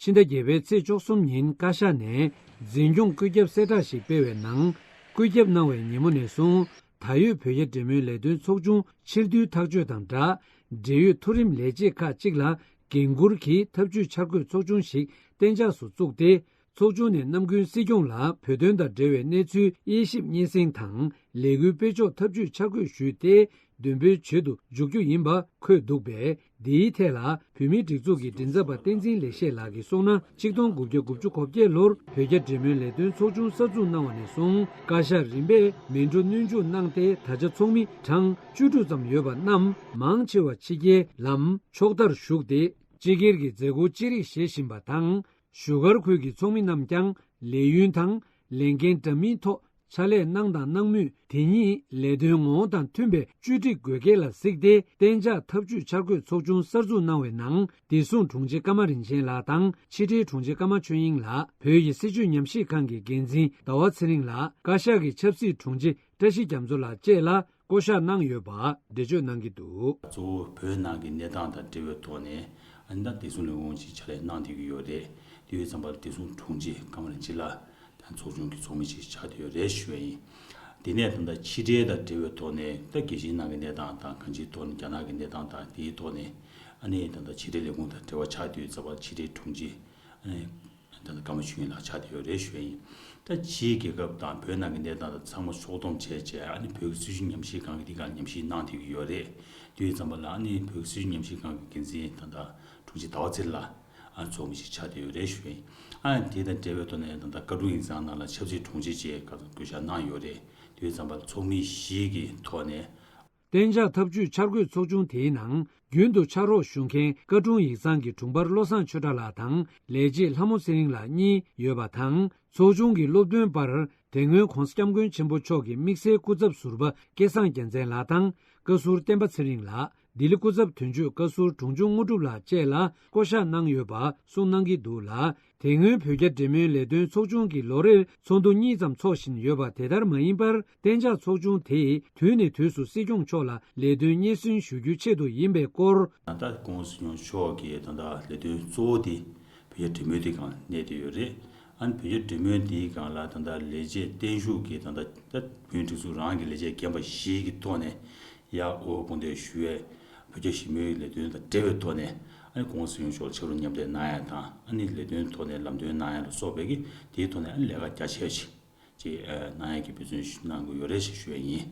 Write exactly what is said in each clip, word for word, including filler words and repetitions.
ཕྱི་ཟླ་བརྒྱད་པའི་ཚེས་བཅུ་གསུམ་ཉིན་བཀའ་ཤག་ནས་འཛིན་སྐྱོང་བཀོད་ཁྱབ་གསལ་བསྒྲགས་ཤིག་སྤེལ་བའི་ནང་། བཀོད་ཁྱབ་གནང་བའི་ཉིན་མོ་ནས་བཟུང་ད་ཡོད་བོད་རྒྱ་འབྲེལ་མོལ་ལས་དོན་ཚོགས་ཆུང་ཕྱིར་བསྡུའི་ཐག་གཅོད་དང་སྦྲགས། འབྲེལ་ཡོད་མཐོ་རིམ་ལས་བྱེད་ཁག་ཅིག་ལ་འགན་འཁུར་གྱིས་ཐབས་ཇུས་འཆར་འགོད་ཚོགས་ཆུང་ཞིག་གཏན་འཇགས་སུ་བཙུགས་ཏེ། ཚོགས་ཆུང་ནས་ནམ་རྒྱུན་སྲིད་སྐྱོང་ལ་བོད་དོན་དང་འབྲེལ་བའི་གནས་ཚུལ་དབྱེ་ཞིབ་སྙན་སེང་དང་ལས་འགུལ་སྤེལ་ཕྱོགས་ཐབས་ཇུས་འཆར་འགོད་ཞུས་ཏེ། འདོན་སྤེལ་བྱེད་དུ་འཇུག་རྒྱུ་ཡིན་པ་འཁོད་འདུག་པས། འདིའི་ཐད་ལ་བོད་མིའི་སྒྲིག་འཛུགས་ཀྱི་མགྲིན་ཚབ་པ་བསྟན་འཛིན་ལེགས་བཤད་ལགས་ཀྱིས་གསུངས་ན། ཆིག་སྟོང་དགུ་བརྒྱ་དགུ་བཅུ་གོ་བརྒྱད་ལོར་བོད་རྒྱ་འབྲེལ་མོལ་ལས་དོན་ཚོགས་ཆུང་གསར་འཛུགས་གནང་བ་ནས་བཟུང་། བཀའ་ཤག་རིམ་པས་མི་འགྲོ་སྣོན་འཇུག་གནང་སྟེ། ད་ཆ་ཚོགས་མི་གྲངས་བཅུ་དྲུག་ཙམ་ཡོད་པ་རྣམས་མང་ཆེ་བ་ཕྱི་རྒྱལ་ལམ་ཕྱོགས་མཐར་ཞུགས་ཏེ། སྤྱི་སྒེར་གྱི་མཛད་སྒོ་ཅི་རིགས་བཞེས་བཞིན་པ་དང་། བཞུགས་སྒར་ཁུལ་གྱི་ཚོགས་མི་རྣམས་ཀྱང་ལས་ཡུན་དང་ལས་འགན་འདྲ་མིན་ཐོག་ཕྱག་ལས་གནང་དང་གནང་མུས། དེ་ཉིད་ལས་དོན་ངོ་བོ་དང་མཐུན་པའི་བཅོས་སྒྲིག་དགོས་གལ་ལ་གཟིགས་ཏེ། གཏན་འཇགས་ཐབས་ཇུས་འཆར་འགོད་ཚོགས་ཆུང་གསར་འཛུགས་གནང་བའི་ནང་། བདེ་སྲུང་དྲུང་ཆེ་ཀརྨ་རིན་ཆེན་ལགས་དང་། ཕྱི་དྲིལ་དྲུང་ཆེ་ཀརྨ་ཆོས་དབྱིངས་ལགས། བོད་ཀྱི་སྲིད་བྱུས་ཉམས་ཞིབ་ཁང་གི་འགན་འཛིན་ཟླ་བ་ཚེ་རིང་ལགས། བཀའ་ཤག་གི་ཆབ་སྲིད་དྲུང་ཆེ་བཀྲ་ཤིས་རྒྱ་མཚོ་ལགས་བཅས་ལ་བསྐོ་གཞག་གནང་ཡོད་པ་འགྲེལ་བརྗོད་གནང་གི་འདུག། གཙོ་བོ་བོད་ནང་གི་གནས་སྟངས་དང་འབྲེལ་བའི་ཐོག་ནས། ཨ་ནི་ད་བདེ་སྲུང་ལས་ཁུངས་ཀྱིས་ཕྱག་ལས་གནང་བསྡད་ཀྱི་ཡོད་རེད། དེ་ཡོད་ཙམ་པ་ལ་བདེ་སྲུང་དྲུང་ཆེ་ཀརྨ་རིན་ཆེན་ལགས་དང་ཚོགས་ཆུང་གི་ཚོགས་མི་ཞིག་ཆགས་བསྡད་ཡོད་རེད་ཞུ་བ་ཡིན། དེ་ནས་ད་ལྟ་ཕྱི་འབྲེལ་དང་འབྲེལ་བའི་ཐོག་ནས། ད་རྒྱལ་སྤྱིའི་ནང་གི་གནས་སྟངས་དང་། གང་ཅིའི་ཐོག་ནས་རྒྱ་ནག་གི་གནས་སྟངས་དང་། དེའི་ཐོག་ནས་ཨ་ནི་ད་ལྟ་ཕྱི་འབྲེལ་ལས་ཁུངས་དང་འབྲེལ་བ་ཆགས་བསྡད་ཡོད་ཙམ་པ་ལ་ཕྱི་འབྲེལ་དྲུང་ཆེ་ཨ་ནི་ད་ལྟ་ཀརྨ་ཆོས་དབྱིངས་ལགས་ཆགས་བསྡད་ཡོད་རེད་ཞུ་བ་ཡིན། ད་ཕྱིའི་རྒྱལ་ཁབ་དང་བོད་ནང་གི་གནས་སྟངས་དང་ཚང་མ་ཕྱོགས་བསྡོམས་བྱས་བྱས། ཨ་ནི་བོད་ཀྱི་སྲིད་བྱུས་ཉམས་ཞིབ་ཁང་གིས་འདི་གར་ཉམས་ཞིབ་གནང་བསྡད་ཀྱི་ཡོད་རེད། དེ་ཡོད་ཙམ་པ་ལ་ཨ་ནི་བོད་ཀྱི་སྲིད་བྱུས་ཉམས་ཞིབ་ཁང་གི་འགན་འཛིན་ད་ལྟ་དྲུང་ཆེ་ཟླ་བ་ཚེ་རིང་ལགས་ཨ་ཚོགས་མི་ཞིག་ཆགས་བསྡད་ཡོད་རེད་ཞུ་བ་ཡིན། ཨ་ནི་དེ་དང་འབྲེལ་བའི་ཐོག་ནས་ད་ལྟ་བཀའ་དྲུང་ཡིག་ཚང་ནང་ལ་ཆབ་སྲིད་དྲུང་ཆེ་བཅས་བསྐོ་གཞག་གནང་ཡོད་རེད། དེ་ཡོད་ཙམ་པ་ལ་ཚོགས་མི་བཞི་གི་ཐོག་ནས། གཏན་འཇགས་ཐབས་ཇུས་འཆར་འགོད་ཚོགས་ཆུང་དེའི་ནང་རྒྱུན་དུ་ཕྱག་རོགས་ཞུ་མཁན་བཀའ་དྲུང་ཡིག་ཚང་གི་དྲུང་འཕར་བློ་བཟང་ཆོས་གྲགས་ལགས་དང་ལས་བྱེད་ལྷ་མོ་ཚེ་རིང་ལགས་གཉིས་ཡོད་པ་དང་། ཚོགས་ཆུང་གི་སློབ་སྟོན་པར་དེ་སྔོན་༸གོང་ས་༸སྐྱབས་མགོན་ཆེན་པོ་མཆོག་གི་དམིགས་བསལ་སྐུ་ཚབ་ཟུར་པ་སྐལ་བཟང་རྒྱལ་མཚན་ལགས་དང་། བཀའ་ཟུར་བསྟན་པ་ཚེ་རིང་ལགས། ལྡི་ལི་སྐུ་ཚབ་དོན་གཅོད་བཀའ་ཟུར་དྲུང་ཆུང་དངོས་གྲུབ་ལགས་བཅས་ལ་བསྐོ་གཞག་གནང་ཡོད་པ་གསུངས་གནང་གི་འདུག་ལ། དེ་སྔོན་བོད་རྒྱ་འབྲེལ་མོལ་ལས་དོན་ཚོགས་ཆུང་གིས་ལོ་རེར་ཚོགས་འདུ་གཉིས་ཙམ་འཚོགས་བཞིན་ཡོད་པ་དེ་ལྟར་མ་ཡིན་པར། གཏན་འཇགས་ཚོགས་ཆུང་དེས་དུས་ནས་དུས་སུ་སྲིད་སྐྱོང་མཆོག་ལ་ལས་དོན་སྙན་སེང་ཞུ་རྒྱུའི་ཆེད་དུ་ཡིན་པའི་སྐོར། ད་ལྟ་༸གོང་ས་༸སྐྱབས་མགོན་མཆོག་གི་ད་ལྟ་ལས་དོན་གཙོ་བོ་དེ་བོད་རྒྱ་འབྲེལ་མོལ་དེ་སྒང་གནས་བསྡད་ཡོད་རེད། ཨ་ནི་བོད་རྒྱ་འབྲེལ་མོལ་དེའི་སྒང་ལ་ད་ལྟ་ལས་བྱེད་བརྟན་བཞུགས་ཀྱི་ད་ལྟ་ད་བོད་མིའི་སྒྲིག་འཛུགས་རང་གི་ལས་བྱེད་རྒན་པ་བཞི་གི་ཐོག་ནས། ཡར་འོ་སྐུ་འདེབས་ཞུ་ཡས། བོད་རྒྱ་ཞི་མོལ་ལས་དོན་དང་འབྲེལ་བའི་ཐོག་ནས་ཨ་ནི་༸གོང་ས་༸སྐྱབས་མགོན་མཆོག་ལ་ཕྱག་རོགས་མཉམ་འདེགས་གནང་ཡས་དང་། ཨ་ནི་ལས་དོན་ཐོག་ནས་ལམ་སྟོན་གནང་ཡས་ལ་སོགས་པའི་གི་དེའི་ཐོག་ནས་ཨ་ནི་ལས་ཀ་རྒྱ་ཆེ་བ་ཞིག་ཅིག་གནང་ཡས་ཀྱི་འབད་བརྩོན་ཞིག་གནང་དགོས་ཡོད་རེད་ཞེས་ཞུ་ཡས་ཡིན།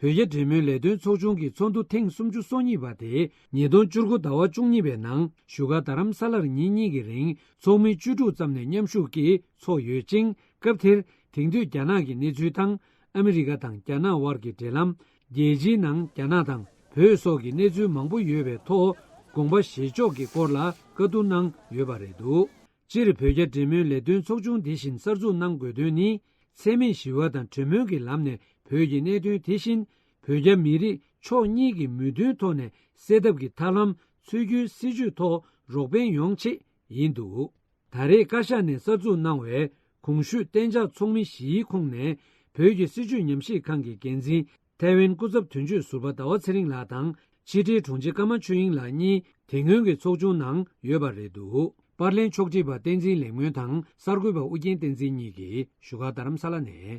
བོད་རྒྱ་འབྲེལ་མོལ་ལས་དོན་ཚོགས་ཆུང་གི་ཚོགས་འདུ་ཐེངས་སུམ་ཅུ་སོ་གཉིས་པ་དེ་ཉིས་སྟོང་བཅུ་དགུ་ཟླ་བ་བཅུ་གཉིས་པའི་ནང་བཞུགས་སྒར་རྡ་རམ་ས་ལར་ཉིན་གཉིས་ཀྱི་རིང་ཚོགས་མི་བཅུ་དྲུག་ཙམ་ནས་མཉམ་ཞུགས་ཀྱིས་འཚོགས་ཡོད་ཅིང་། སྐབས་དེར་དེང་དུས་རྒྱ་ནག་གི་གནས་ཚུལ་དང་། ཨ་མི་རི་ཀ་དང་རྒྱ་ནག་དབར་གྱི་འབྲེལ་ལམ། རྒྱལ་སྤྱིའི་ནང་རྒྱ་ནག་དང་བོད་སོགས་ཀྱི་གནས་ཚུལ་མང་པོ་ཡོད་པའི་ཐོག་དགོངས་པ་བཞེས་ཕྱོགས་ཀྱི་སྐོར་ལ་བཀའ་བསྡུར་གནང་ཡོད་པ་རེད་འདུག། སྤྱིར་བོད་རྒྱ་འབྲེལ་མོལ་ལས་དོན་ཚོགས་ཆུང་འདི་བཞིན་གསར་འཛུགས་གནང་དགོས་དོན་ནི། འཚེ་མེད་ཞི་བ་དང་གྲོས་མོལ་གྱི་ལམ་ནས་བོད་ཀྱི་གནད་དོན་དེ་བཞིན་བོད་རྒྱ་མི་རིགས་ཕྱོགས་གཉིས་ཀྱི་མོས་མཐུན་ཐོག་ནས་སེལ་ཐབས་ཀྱི་ཐབས་ལམ་འཚོལ་རྒྱུའི་སྲིད་བྱུས་ཐོག་རོགས་ཕན་ཡོང་ཆེད་ཡིན་འདུག། ད་རེས་བཀའ་ཤག་ནས་གསར་འཛུགས་གནང་བའི་གོང་ཞུས་གཏན་འཇགས་ཚོགས་མི་བཞིའི་ཁོངས་ནས། བོད་ཀྱི་སྲིད་བྱུས་ཉམས་ཞིབ་ཁང་གི་འགན་འཛིན་ཐའེ་ཝན་སྐུ་ཚབ་དོན་གཅོད་ཟུར་པ་ཟླ་བ་ཚེ་རིང་ལགས་དང་། ཕྱི་དྲིལ་དྲུང་ཆེ་ཀརྨ་ཆོས་དབྱིངས་ལགས་གཉིས་དེ་སྔོན་གྱི་ཚོགས་ཆུང་ནང་ཡོད་པ་རེད་འདུག། པར་ལེན་ཕྱོགས་སྒྲིག་པ་བསྟན་འཛིན་ལེགས་སྨོན་དང་གསར་འགོད་པ་ཨུ་རྒྱན་བསྟན་འཛིན་གཉིས་ཀྱིས་བཞུགས་སྒར་རྡ་རམ་ས་ལ་ནས།